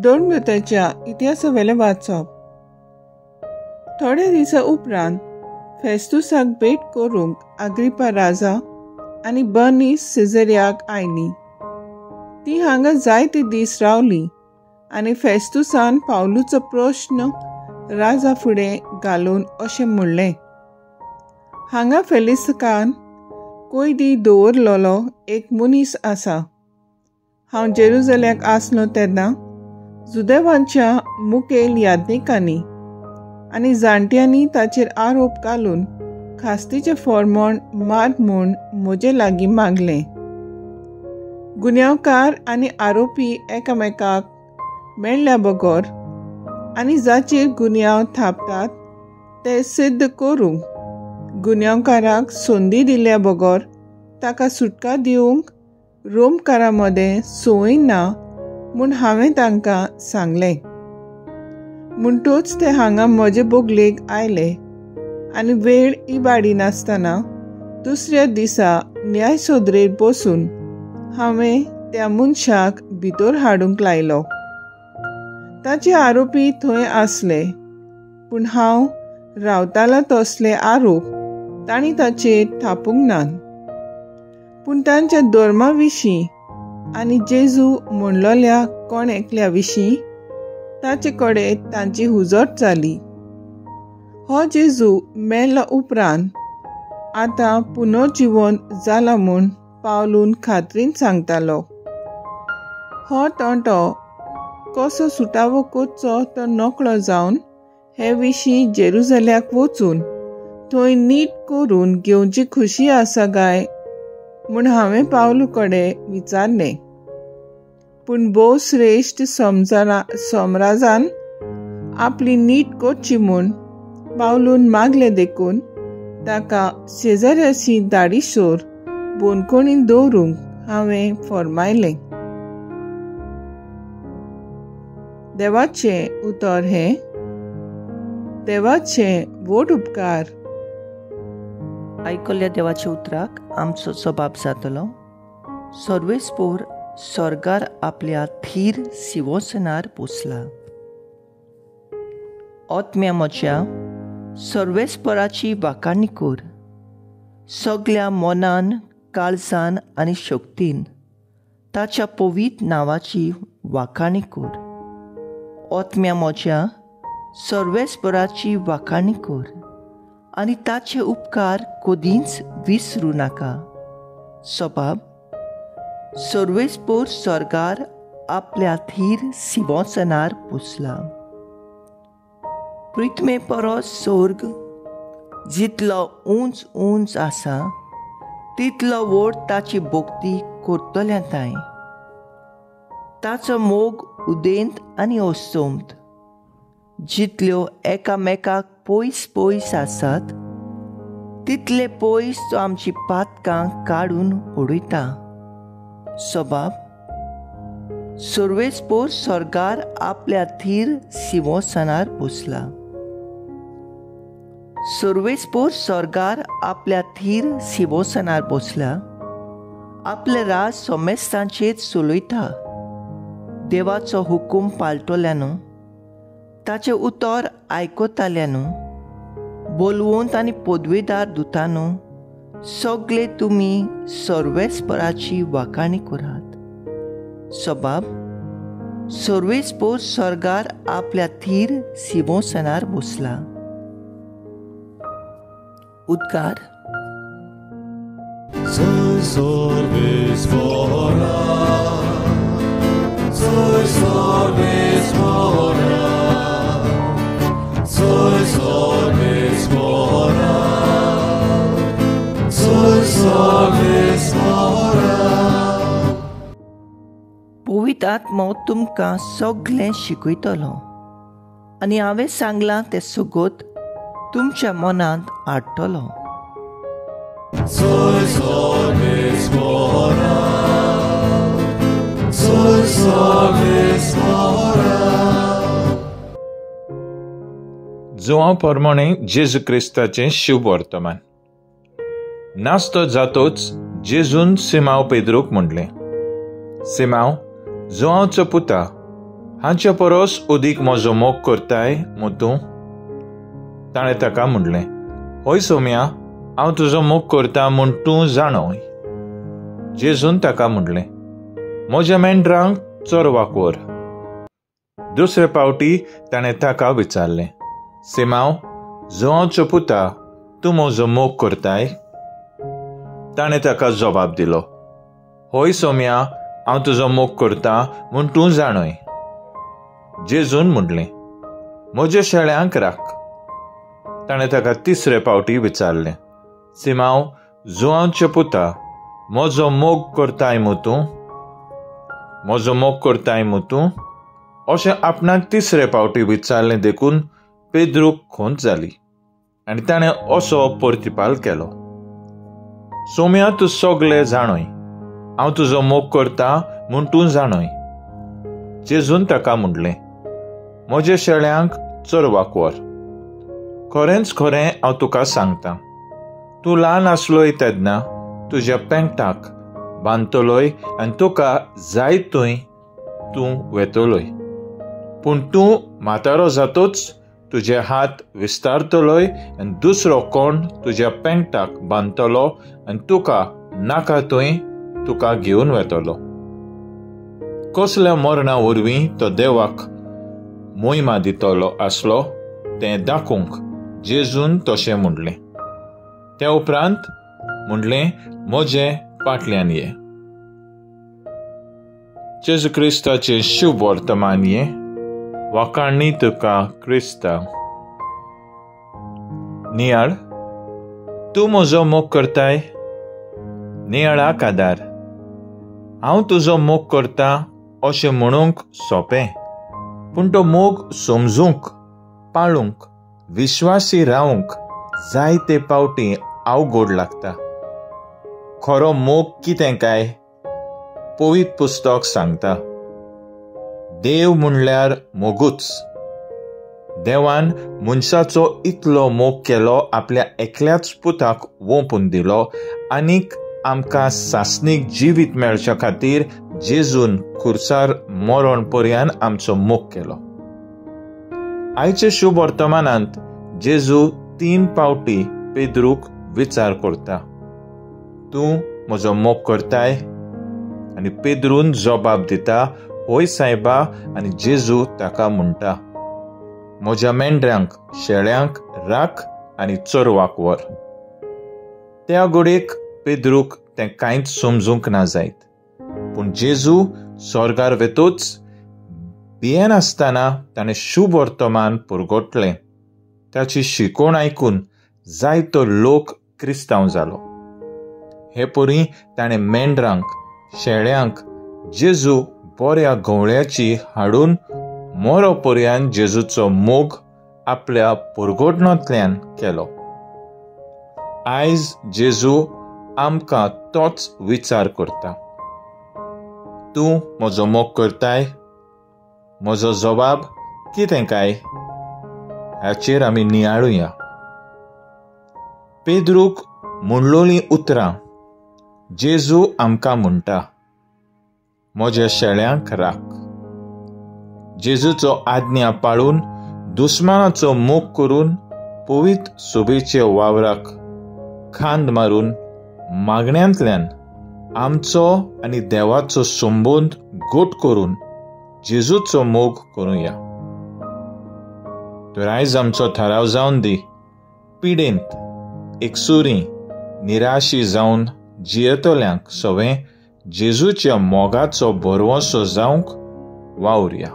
धर्मदूताच्या इतिहासावेलें वाचप. थोड्या दिसा उपरांत फेस्तुसाक भेट करूंक आग्रिपा राजा आनी बर्नीस सिजरियाक आयली. ती हांगा जायते दीस रावली आनी फेस्तुसान पावलूचो प्रश्न राजा फुडें घालून अशें म्हणलें, हांगा फेलिस्कान कोयदी दवरलेलो एक मनीस आसा. हांव जेरुजल्याक आसलो तेन्ना जुदेवांच्या मुखेल याज्ञिकांनी आनी जाणट्यांनी ताचेर आरोप घालून खास्तीचें फॉर्मोण मार म्हूण म्हजे लागीं मागलें. गुन्यांवकार आनी आरोपी एकामेकाक मेळ्ळ्या बगर आनी जाचेर गुन्यांव थापतात ते सिद्ध करूंक गुन्यांवकाराक संदी दिल्या बगर ताका सुटका दिवंक रोमकारां मदें संवय ना म्हूण हांवें तांकां सांगलें. म्हणटूच ते हांगा म्हजे बोगलेक आयले आनी वेळ इबाडिनासतना दुसऱ्या दिसा न्यायसोदरेर बसून हांवें त्या मनशाक भितर हाडूंक लायलो. ताचे आरोपी थंय आसले, पूण हांव रावतालो तसले आरोप तांणी ताचेर थापूंक नात. पूण तांच्या धर्मा विशीं आनी जेजू म्हणलोल्या कोण एकल्या विशीं ताचे कडेन तांची हुजत जाली. हो जेजू मेल्लो उपरांत आतां पुनर्जिवन जाला म्हूण पावलून खात्रीन सांगतालो. हो तंटो कसो सुटावो करचो तो नकळो जावन हे विशीं जेरुजल्याक वचून थंय नीट करून घेवची खुशी आसा काय म्हूण हांवें पावलू कडेन विचारलें. पूण भोव श्रेश्ठ सम्राजान आपली नीट करची म्हूण पावलून मागलें देखून ताका शेजाऱ्याशी दाडीशोर बोनकोणीन दवरूंक हांवें फर्मायलें. देवाचें उतर हें. देवाचें व्हड उपकार. आयकल्ल्या देवाच्या उतराक आमचो सबाब जातलो. सर्वेस्पोर स्वर्गार आपल्या थीर सिंवासनार पोसला. आत्म्या म्हज्या सर्वेस्पराची वाखाणी कर. सगल्या मनान, काळजान आनी शक्तीन ताच्या पवित्र नांवाची वाखाणी कर. आत्म्या म्हज्या सर्वेस्पराची वाखाणी कर आनी ताचे उपकार कदींच विसरूं नाका. सबाब सर्वेस्पोर स्वर्गार आपल्या थीर सिंवासनार पोसला. पृथ्वे परस स्वर्ग जितलो उंच उंच आसा तितलो व्हड ताची भक्ती करतल्या तांय. ताचो मोग उदेंत आनी अस्तंत जितल्यो एकामेकाक पयस पयस आसात तितले पयस तो आमची पातकां काडून उडयता. सबाब सर्वेस्पोर स्वर्गार आपल्या थीर सिंवासनार पोसला. सर्वेस्पोर स्वर्गार आपल्या थीर सिंवासनार बसला. आपले राज समेस्तांचेर चलयता. देवाचो हुकूम पाळटल्यानू, ताचें उतर आयकताल्यानू, बोलवंत आनी पदवेदार दुतानू, सगळे तुमी सर्वेस्पराची वाखाणी करात. सबाब सर्वेस्पोर स्वर्गार आपल्या थीर सिंवासनार बसला. उद्गार. पवित्र आत्मो तुमकां सगळें शिकयतलो आनी हांवें सांगलां तें सगळें तुमच्या मनांत हाडटलो. जुआंव प्रमाणे जेजू क्रिस्ताचें शुभ वर्तमान. नास्तो जातोच जेजून सिमांव पेद्रूक म्हणलें, सिमांव, जुआंवचो पुता, हांचे परस अदीक म्हजो मोग करताय मू तूं? ताणें ताका म्हणलें, हय सोम्या, हांव तुजो मोग करता म्हूण तूं जाणोय. जेजून ताका म्हणलें, म्हज्या मेंढरांक चरवाक व्हर. दुसरे पावटी ताणें ताका विचारलें, सिमांव, जुआंवचो पुता, तूं म्हजो मोग करताय? ताणें ताका जबाब दिलो, हय सोम्या, हांव तुजो मोग करता म्हूण तूं जाणोय. जेजून म्हणलें, म्हज्या शेळ्यांक राख. ताणें ताका तिसरे पावटी विचारलें, सिमांव, जुआंवचे पुता, म्हजो मोग करताय मू तूं? म्हजो मोग करताय मू तूं? अशें आपणाक तिसरे पावटी विचारलें देखून पेद्रूक खोंत जाली आनी ताणें असो प्रतिपाल केलो, सोम्या, तूं सगळे जाणोय, हांव तुजो मोग करता म्हूण तूं जाणोय. जेजून ताका म्हणलें, म्हज्या शेळ्यांक चरवाक व्हर. खरेंच खरें हांव तुका सांगता, तूं ल्हान आसलोय तेन्ना तुज्या पेंगटाक बांदतलोय आनी तुका जाय थंय तूं वेतलोय, पूण तूं म्हातारो जातोच तुजे हात विस्तारतलोय आनी दुसरो कोण तुज्या पेंगटाक बांदतलो आनी तुका नाका थंय तुका घेवन वेतलो. कसल्या मरणा वरवीं तो देवाक मोहिमा दितलो आसलो तें दाखोवंक जेजून तशें म्हणलें. त्या उपरांत म्हणलें, म्हजें फाटल्यान ये. जेजू क्रिस्ताचें शुभ वर्तमान ये. वाखाणणी तुका क्रिस्ता. नियाळ, तूं म्हजो मोग करताय? नियाळाक आदार. हांव तुजो मोग करता अशें म्हणूंक सोंपें, पूण तो मोग समजूंक, पाळूंक, विश्वासी रावंक जायते पावटी अवघड लागता. खरो मोग कितें काय? पवित्र पुस्तक सांगता, देव म्हणल्यार मोगूच. देवान मनशाचो इतलो मोग केलो, आपल्या एकल्याच पुताक वोंपून दिलो आनीक आमकां सासणीक जिवीत मेळच्या खातीर जेजून खुर्सार मरण पर्यान आमचो मोग केलो. आयचे शुभ वर्तमानांत जेजू 3 पावटी पेद्रूक विचार करता, तूं म्हजो मोग करताय? आनी पेद्रून जबाब दिता, हय सायबा. आनी जेजू ताका म्हणटा, म्हज्या मेंढरांक, शेळ्यांक राख आनी चरवाक व्हर. त्या घडयेक पेद्रूक तें कांयच समजूंक ना जायत, पूण जेजू स्वर्गार वेतोच भियेनासतना ताणें शुभ वर्तमान पुरगोटलें. ताची शिकवण आयकून जायतो लोक क्रिस्तांव जालो. हे परी ताणें मेंढरांक, शेळ्यांक जेजू बऱ्या गवळ्याची हाडून मोरो पर्यान जेजूचो मोग आपल्या पुरगोटणांतल्यान केलो. आयज जेजू आमकां तोच विचार करता, तूं म्हजो मोग करताय? म्हजो जबाब कितें काय? हाचेर आमी नियाळुया. पेद्रूक म्हणलोलीं उतरां जेजू आमकां म्हणटा, म्हज्या शेळ्यांक राख. जेजूचो आज्ञा पाळून, दुस्मानाचो मोग करून, पवित्र सोबेच्या वावराक खांद मारून, मागण्यांतल्यान आमचो आनी देवाचो संबंद गोट करून जेजूचो मोग करुया. तर आयज आमचो थाराव जावन दी, पिडेंत, एकसुरी, निराशी जावन जियेतल्यांक सवें जेजूच्या मोगाचो भरवंसो जावंक वावुरया.